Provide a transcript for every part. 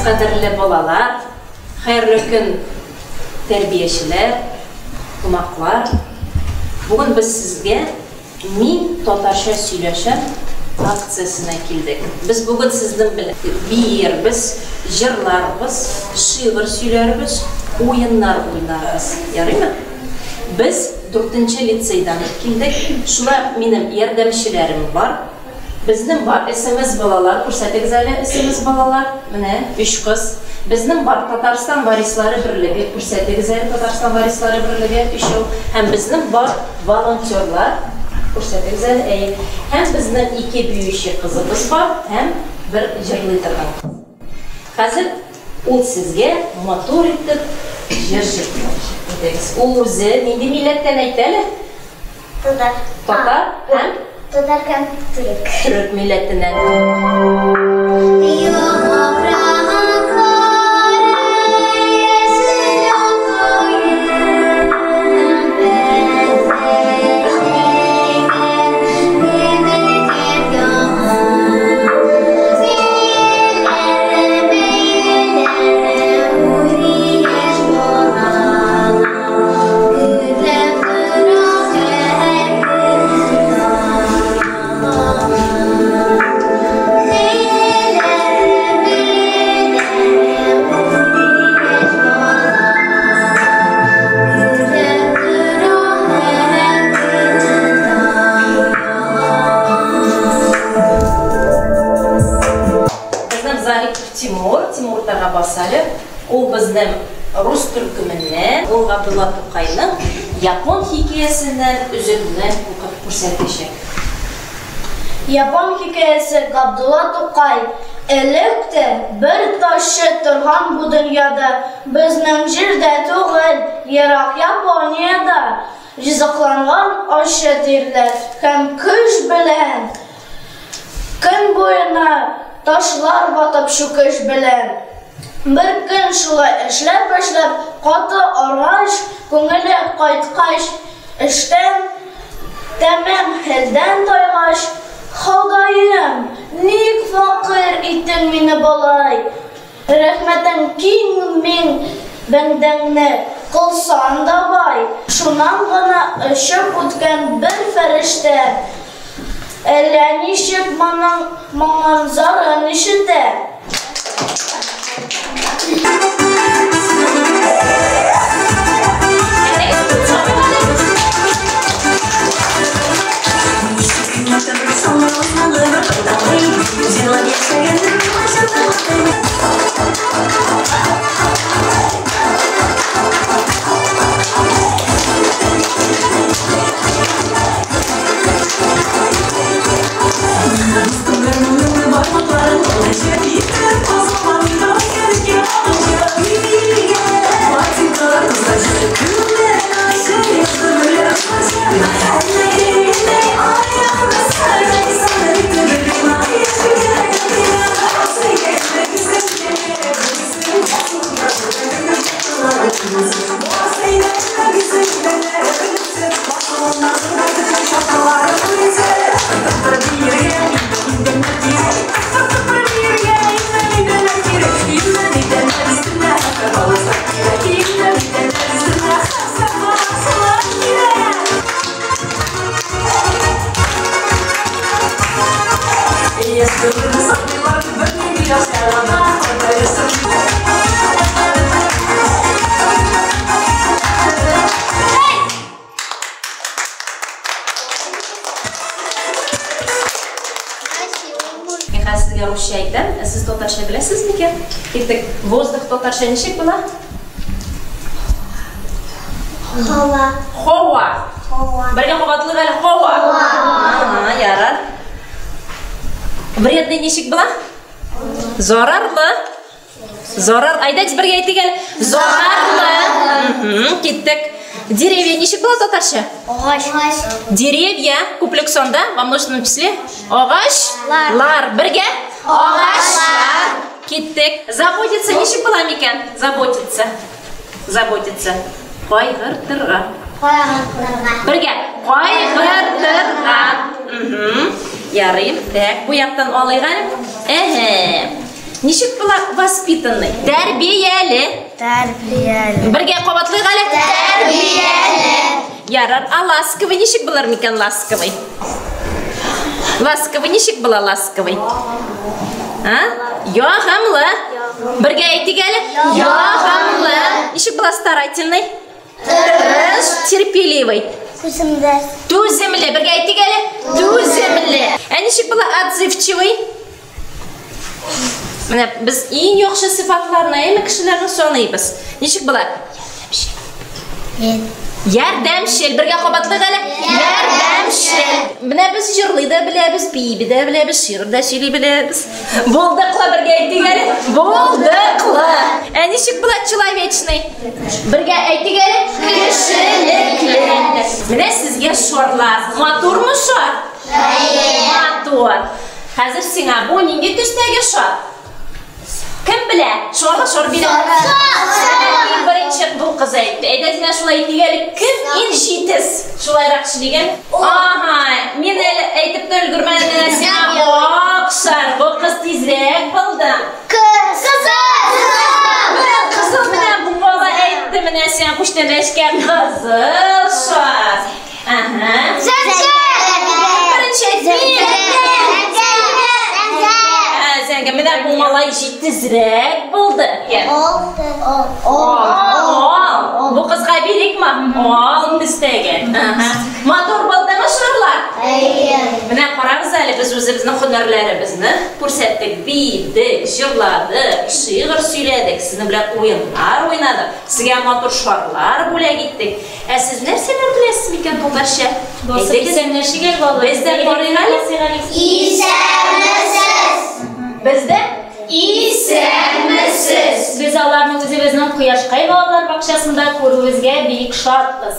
кадерле балалар, хәерле көн, тәрбиячеләр, кунаклар. Бүген без сезгә Мин татарча сөйләшәм акциясенә килдек. Без бүген сезнең белән биербез, җырларбыз, шигырь сөйләрбез, уеннар уйнарбыз. Ярыймы? Без дүртенче лицейдан килдек. Шулай ук минем ярдәмчеләрем бар. Безнең бар смс балалар, күрсәтегез әле смс балалар. Менә өч кыз. Безнең бар Татарстан варислары берлеге, күрсәтегез әле Татарстан варислары берлеге өчәү. Һәм безнең бар волонтерлар, күрсәтегез әле, әйе. Һәм безнең ике биюче кызыбыз бар һәм бер җырлый торган кыз. Хәзер ул сезгә матур итеп җыр җырлаячак. Әйдәгез. Ул үзе нинди милләттән әйт әле? Татар. Татар һәм? Татар һәм төрек. Төрек милләтеннән. Безнең Зарипов Тимур, Тимур тага бас әле. Ул безнең рус төркеменнән, ул Габдулла Тукайның Япон хикәясеннән өзекне укып күрсәтәчәк. Япон хикәясе Габдулла Тукай. Элек тә бер ташчы торган бу дөньяда, безнең җирдә түгел, ерак Япониядә. Ризыкланган ачы тирләр һәм көч белән, көн буена ташлар ватып чүкеч белән. Бер көн шулай эшләп-эшләп каты аргач, күңеле кайткач, эштән тәмам хәлдән тайгач, Ходаем, ник факыйрь иттең мине болай? Рәхмәтең киң мин бәндәңне кылсаң да бай. Шуннан гына очып үткән бер фәрештә әллә ничек моның моңын, зарын ишетә. Мин хәзер сезгә русча әйтәм, ә сез татарча беләсез микән? Киттек. Воздух татарча ничек була? Һава. Һава. Һава. Бергә кабатлыйк әле. Һава. Ага, ярар. Вредный ничек була? Зарарлы. Зарар. Әйдәгез бергә әйтик әле. Зарарлы. Киттек. Деревья ничек була татарча? Агач. Деревья күплек санда, во множественном числе. Агач. Лар. Бергә. Агачлар. Киттек. Заботиться ничек була микән? Заботиться. Заботиться. Кайгыртырга. Кайгыртырга. Бергә. Кайгыртырга. Ярый. Так, бу яктан алыйк әле. Әһә. Ничек була воспитанный? Тәрбияле. Тәрбияле. Бергә кабатлыйк әле. Тәрбияле. Ярар, а ласковый ничек булыр микән ласковый? Ласковый ничек була ласковый? А? Ягымлы. Бергә әйтик әле. Ягымлы. Ничек була старательный? Тырыш. Терпеливый. Түземле. Түземле. Бергә әйтик әле. Түземле. Ә ничек була отзывчивый? Менә без иң яхшы сыйфатларны әйме кешеләрнең саныйбыз. Ничек була? Ярдәмчел. Ярдәмчел. Бергә кабатлыйк әле. Ярдәмчел. Менә без җырлый да беләбез, бии дә беләбез, шигырь дә сөйли беләбез. Булдыклы, бергә әйтик әле. Булдыклы. Ә ничек була человечный? Бергә әйтик әле. Кешелекле. Менә сезгә шарлар. Матурмы шар? Матур. Хәзер сиңа бу нинди төстәге шар? Кем белә? Шарлы шар бирә. Иң беренче бу кыз әйтте. Әйдә сиңа шулай әйтик әле. Кем иң җитез? Шулайрак эшләгән? Ага, мин әле әйтеп тә өлгермәдем, менә сиңа ак шар. Бу кыз тизрәк булды. Кызыл. Менә кызыл, менә бу бала әйтте, менә сиңа күчтәнәчкә кызыл шар. Ага. Зәңгәр. Беренче әйтте. Зәңгәр. Менә бу малай җитезрәк булды. Ал. Бу кызга бирикме? Ал төстәге. Матур булдымы шарлар? Менә карагыз әле, без үзебезнең һөнәрләребезне күрсәттек. Биедек, җырладык, шигырь сөйләдек, сезнең белән уеннар уйнадык, сезгә матур шарлар бүләк иттек. Ә сез нәрсәләр беләсез микән татарча? Басып исәнләшик әле, балалар. Без дә карыйк әле. Исәнмесез. Без дә исәнмесез. Без аларны үзебезнең Кояшкай балалар бакчасында күрүебезгә бик шатбыз.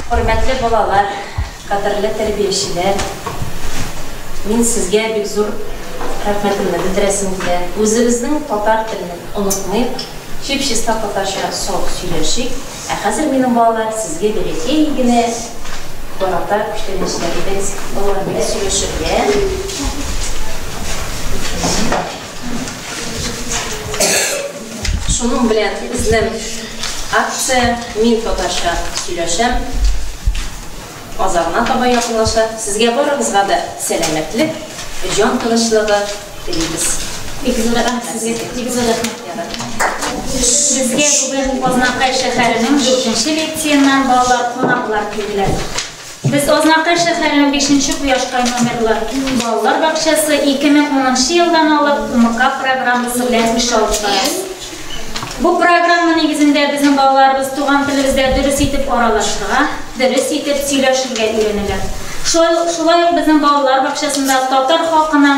Хөрмәтле балалар, кадерле тәрбиячеләр, мин сезгә бик зур рәхмәтемне белдерәсем килә. Үзебезнең татар телен онытмыйк, чип-чиста татарча саф сөйләшик. Ә хәзер минем балалар сезгә бәләкәй генә барата күчтәнәчләр итәбез. Балалар белән сөйләшергә. Шуның белән безнең акция Мин татарча сөйләшәм азагына таба якынлаша. Сезгә барыгызга да сәламәтлек, җан тынычлыгы телибез. Бик зур рәхмәт сезгә. Бик зур рәхмәт. Безгә бүген Азнакай шәһәренең 4нче лицееннан балалар кунаклар килделәр. Без Азнакай шәһәренең 5нче Кояшкай номерлы балалар бакчасы 2010 елдан алып УМК программасы белән эш алып барабыз. Бу программа нигезендә безнең балаларыбыз туган телебездә дөрес итеп аралашырга, дөрес итеп сөйләшергә өйрәнәләр. Шулай ук безнең балалар бакчасында татар халкының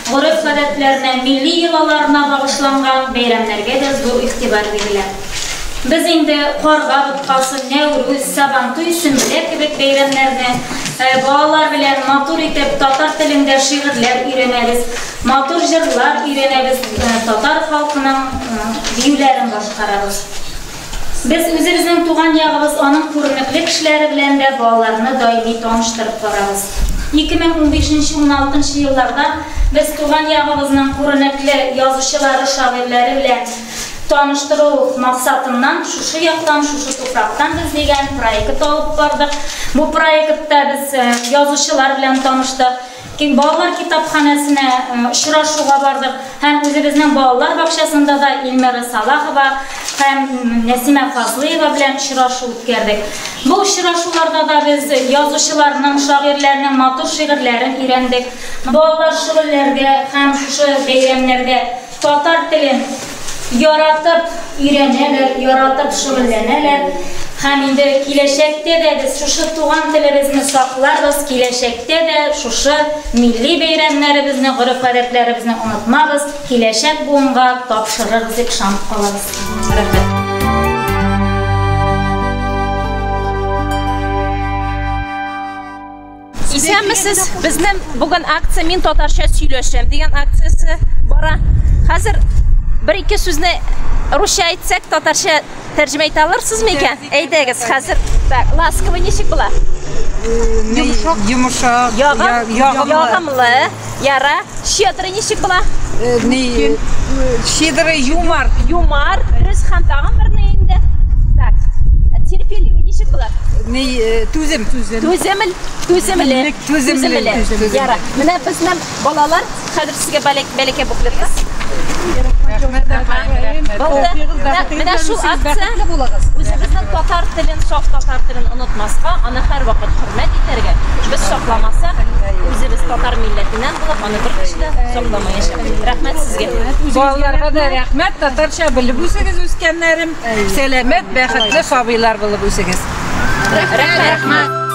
гореф-гадәтләренә, милли йолаларына багышланган бәйрәмнәргә дә зур игътибар бирелә. Без инде Карга боткасы, Нәүрүз, Сабантуй, Сөмбелә кебек бәйрәмнәрне балалар белән матур итеп татар телендә шигырьләр өйрәнәбез, матур җырлар өйрәнәбез, татар халкының биюләрен башкарабыз. Без үзебезнең туган ягыбыз, аның күренекле кешеләре белән дә балаларны даими таныштырып барабыз. 2015-16 елларда без туган ягыбызның күренекле язучылары, шагыйрьләре белән таныштыру максатыннан шушы яктан, шушы туфрактан без дигән проект алып бардык. Бу проектта без язучылар белән таныштык. Балалар китапханәсенә очрашуга бардык һәм үзебезнең балалар бакчасында да Илмира Салахова һәм Нәсимә Фазлыева белән очрашу үткәрдек. Бу очрашуларда да без язучыларның, шагыйрьләрнең матур шигырьләрен өйрәндек. Балалар шөгыльләргә һәм шушы бәйрәмнәрдә татар телен яратып өйрәнәләр, яратып шөгыльләнәләр. Һәм инде киләчәктә дә без шушы туган телебезне сакларбыз, киләчәктә дә шушы милли бәйрәмнәребезне, гореф-гадәтләребезне онытмабыз, киләчәк буынга тапшырырбыз дип ышанып калабыз. Рәхмәт. Исәнмесез, безнең бүген акция Мин татарча сөйләшәм дигән акциясе бара. Хәзер бер-ике сүзне русча әйтсәк, татарча тәрҗемә итә алырсызмы икән? Әйдәгез, хәзер. Так, ласковый ничек була? Йомшак, йомшак, ягымлы, яра, щедрый ничек була? Щедрый, юмар. Юмар, дөрес, һәм тагын берне инде. Так, терпеливый ничек була? Түзем, түзем. Түземле, түземле, түземле. Яра, менә безнең балалар, хәзер сезгә бәләкәй буклет. Менә шул акция үзебезнең татар телен, саф татар телен онытмаска, аны һәрвакыт хөрмәт итәргә. Без сакламасак, үзебез татар милләтеннән булып, аны бер кеше дә сакламаячак. Рәхмәт сезгә. Балаларга да рәхмәт, татарча белеп үсегез, үскәннәрем. Сәламәт, бәхетле сабыйлар булып үсегез. Рәхмәт.